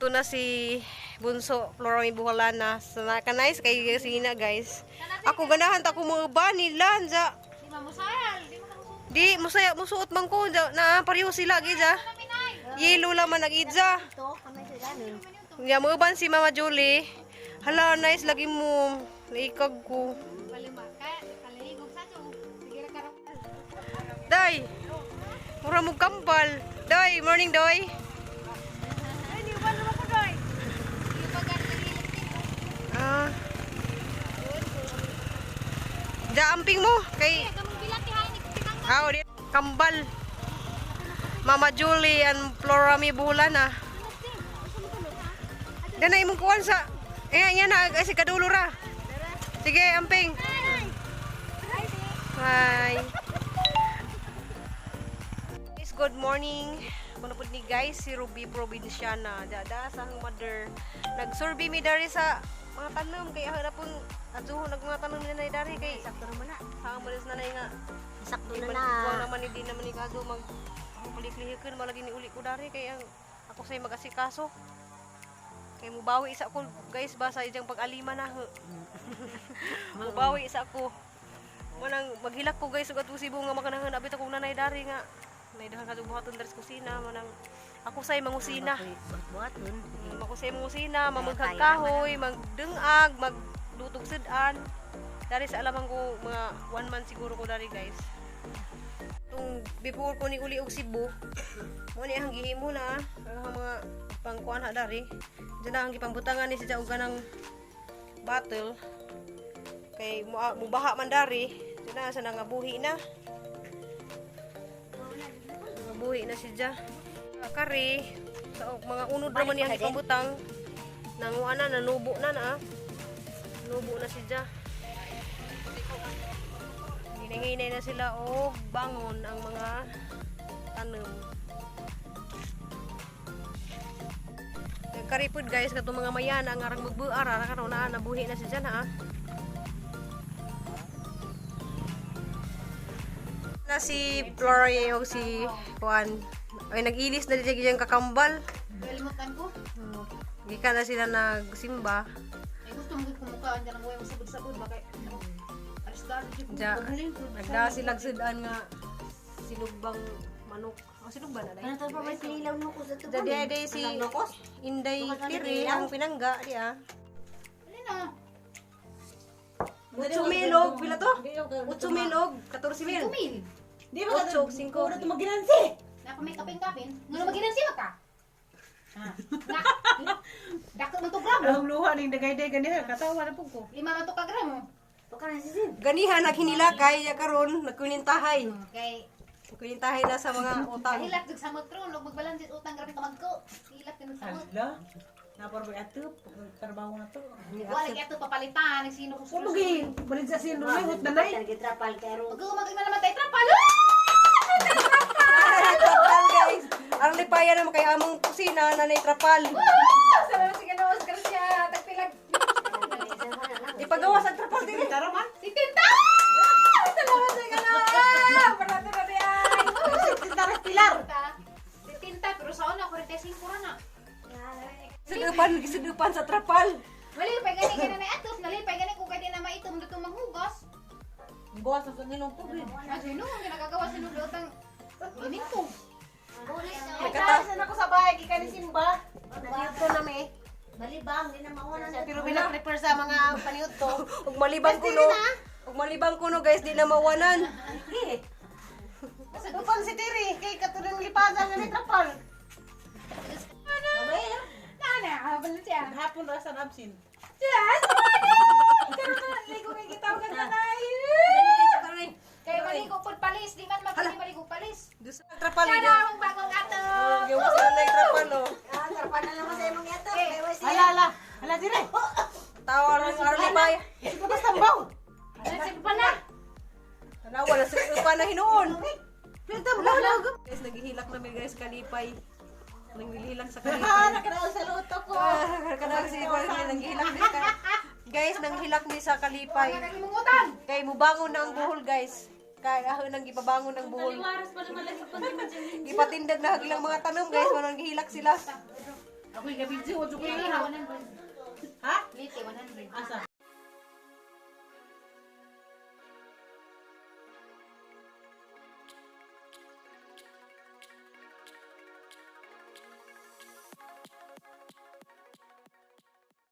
Nagluto na si Bunso Flora may Buholana. So, naka-nice kay sina, guys. Ako ganahan ta ko mga ba nila ja. Di ba musayal? Di mo kamusuot. Di musaya musuot man ko ja. Na pareho sila gid ja. Yellow lang man nag-idja. Ito, kami sa ganin. Ya mo ban si Mama Julie. Hala, nice lagi mo. Naikag ko. Balima ka, kalaligog sa to. Sige ra karon. Day. Mura mo kambal. Day, morning, Doy. Ay, di ba naman ko, Doy? Di ba ganun naghilak din? Ah. Ja, amping mo kay Eh, kamong bilang tihay ni tikang Ah, di kambal. Mama Julie and Flora mi bulan ah. Dana imong kuan sa eh yan na si kadulo ra. Sige, amping. Bye. Guys, good morning. Kuno pud ni guys si Ruby Provinciana. Dada sa akong mother. Nagsurvey mi dari sa mga tanom kay ako na pun adzuhon nag mga tanom ni nanay dari kay Sakto naman na. sa mo nanay nga Sakto di na man na. kuwang naman hindi naman ni kaso mag ang paliklihikan malagi ni uli ko dari kay ang ako say magasikaso kay mubawi isa ko, guys, ba sa ijang pag-alima na ho. Mubawi isa ko manang maghilak ko, guys, ug atong Cebu nga makanahan abit akong nanay dari nga nay dahan kadtong buhaton dari sa kusina manang ako say mangusina. Buhaton. Ako say mangusina, mamughag kahoy, magdengag, maglutog sudan dari sa alamang ko mga one month siguro ko dari, guys. Tung before ko ni uli og Cebu mo ni ang gihimo na ang mga pangkuan ha dari diyan na ang gipangbutangan ni siya og kanang bottle kay mubaha man dari diyan na sa nangabuhi na nangabuhi na siya kari sa mga unod naman niyang gipambutang nanguan na nanubo na na ah. Nubo na siya. Hinahinay na sila og bangon ang mga tanom. Nagkaripod, guys, katong mga mayana ang arang magbuar ara karon na nabuhi na siya na ah. Na si Flora og si Juan. Ay nag-ilis na di diyang kakambal. Kalimutan ko. Gikan na sila nagsimba. Ay gusto mo kumuka andiyan ang buhay mo sabod-sabod bakay. Arestado jud. Ja, nagda sila sudan nga sinugbang manok. Oh, sinugba na dai. Ano to pa may pinilaw mo ko sa tuban? Jadi ay si Inday Tiri ang pinangga di ah. Dali na. 8 mil og pila to? 8 mil og 14 mil. Tumil. Di ba 8 og 5. Puro tumaginansi. Na pa may kapin-kapin. Ngano maginansi ka? Ha. Na. Dako man to gramo. Ang luha ning dagay-day ganiha katawa na pud ko. Lima man to ka gramo. Baka na sisin. Ganiha naghinilakay ya karon nagkunintahay. Okay. Nagkunintahay na sa mga utang. Kahilak jud sa motron og magbalanse utang grabe ka magko. Hilak jud sa mot. Hala. Napar ba ato trabaho na to. Wala lagi ato papalitan sino ko. Kumo gi balid sa sin runay hot danay. Target trapal kay ro. Pag umag naman tayo trapal. Trapal, guys. Ang lipaya naman kay among kusina na nay trapal. Salamat sa Ginoo Gracia. Tagpilag. Ipagawa sa trapal diri. Tara man. Si Tinta! Salamat sa Ginoo. Parati na di ay. Tara pilar. Si Tinta pero sa una 45 ra na. Sudupan, sudupan sa trapal. Malipay gani ka na atos, nalipay gani kung kay di na maitom dito manghugas. Gawas sa ngilong tubig. Ah, sino ang ginagagawa sa nulutang Imin ko. Nakatasan ako sa bahay gikan ni Simba. Naniudto na mi. Balibang, di na mauna na. Pero bila prepare sa mga paniudto. Ug malibang kuno. Ug malibang kuno, guys, di na mawanan. Upang si Tiri kay katulong lipasan nga ni trapal. Nana, habal siya. Hapon ra sa absent. Yes! Pero na, ligo kay gitawag ka na. Kay maligo pud palis, di man magdi maligo palis. Doon sa trapal. Kana ang bagong ato. Gawas na nay trapal oh. Ah, trapal na naman sa imong yato. Kay wa siya. Hala hala. Hala Tiri. Tawa ron ang lipaya. Ito ba tambaw? Ano si pala? Tanawa na sa upa na hinuon. Guys, naghihilak na mi, guys, kalipay. Nanghihilak sa kalipay. Ah, nakanaon sa luto ko. Ah, kanang si nanghihilak ni ka. Guys, nanghilak mi sa kalipay. Ang imong utang. Kay mubangon na ang buhol, guys. Kay ako nang gipabangon ang buhol. Gipatindag na ilang mga tanom, guys, manang gihilak sila. Ako yung gabidyo, wala ko Lite, yung 100. Ha? Lite, 100. Asa?